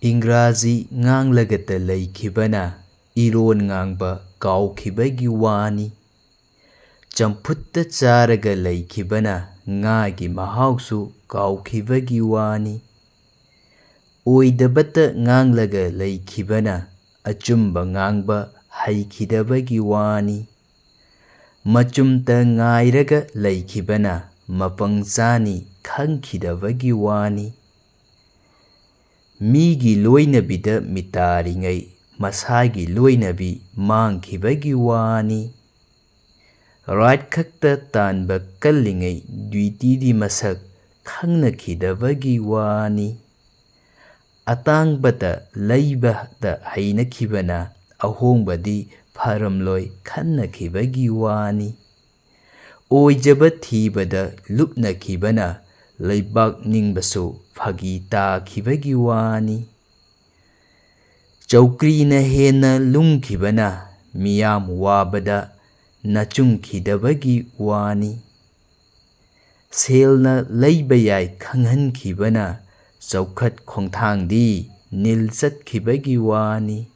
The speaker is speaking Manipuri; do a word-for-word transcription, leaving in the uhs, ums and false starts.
ꯏꯪꯒ꯭ꯔꯥꯖꯤ ꯉꯥꯡꯂꯒꯇ ꯂꯩꯈꯤꯕꯅ ꯏꯔꯣꯟ ꯉꯥꯡꯕ ꯀꯥꯎꯈꯤꯕꯒꯤ ꯋꯥꯅꯤ꯫ ꯆꯝꯐꯨꯠꯇ ꯆꯥꯔꯒ ꯂꯩꯈꯤꯕꯅ ꯉꯥꯒꯤ ꯃꯍꯥꯎꯁꯨ ꯀꯥꯎꯈꯤꯕꯒꯤ ꯋꯥꯅꯤ꯫ ꯑꯣꯏꯗꯕꯇ ꯉꯥꯡꯂꯒ ꯂꯩꯈꯤꯕꯅ ꯑꯆꯨꯝꯕ ꯉꯥꯡꯕ ꯍꯩꯈꯤꯗꯕꯒꯤ ꯋꯥꯅꯤ꯫ ꯃꯆꯨꯝꯇ ꯉꯥꯏꯔꯒ ꯂꯩꯈꯤꯕꯅ ꯃꯄꯪ ꯆꯥꯅꯤ ꯈꯪꯈꯤꯗꯕꯒꯤ ꯋꯥꯅꯤ꯫ ꯃꯤꯒꯤ ꯂꯣꯏꯅꯕꯤꯗ ꯃꯤꯇꯥꯔꯤꯉꯩ ꯃꯁꯥꯒꯤ ꯂꯣꯏꯅꯕꯤ ꯃꯥꯡꯈꯤꯕꯒꯤ ꯋꯥꯅꯤ꯫ ꯔꯥꯏꯠ ꯈꯛꯇ ꯇꯥꯟꯕ ꯀꯜꯂꯤꯉꯩ ꯗ꯭ꯌꯨꯇꯤꯗꯤ ꯃꯁꯛ ꯈꯪꯅꯈꯤꯗꯕꯒꯤ ꯋꯥꯅꯤ꯫ ꯑꯇꯥꯡꯕꯇ ꯂꯩꯕꯇ ꯍꯩꯅꯈꯤꯕꯅ ꯑꯍꯣꯡꯕꯗꯤ ꯐꯔꯝꯂꯣꯏ ꯈꯟꯅꯈꯤꯕꯒꯤ ꯋꯥꯅꯤ꯫ ꯑꯣꯏꯖꯕ ꯊꯤꯕꯗ ꯂꯨꯞꯅꯈꯤꯕꯅ ꯂꯩꯕꯥꯛ ꯅꯤꯡꯕꯁꯨ ꯐꯥꯒꯤ ꯇꯥꯈꯤꯕꯒꯤ ꯋꯥꯅꯤ꯫ ꯆꯧꯀ꯭ꯔꯤꯅ ꯍꯦꯟꯅ ꯂꯨꯝꯈꯤꯕꯅ ꯃꯤꯌꯥꯝ ꯋꯥꯕꯗ ꯅꯆꯨꯡꯈꯤꯗꯕꯒꯤ ꯋꯥꯅꯤ꯫ ꯁꯦꯜꯅ ꯂꯩꯕ ꯌꯥꯏ ꯈꯪꯍꯟꯈꯤꯕꯅ ꯆꯥꯎꯈꯠ ꯈꯣꯡꯊꯥꯡꯗꯤ ꯅꯤꯜ ꯆꯠꯈꯤꯕꯒꯤ ꯋꯥꯅꯤ꯫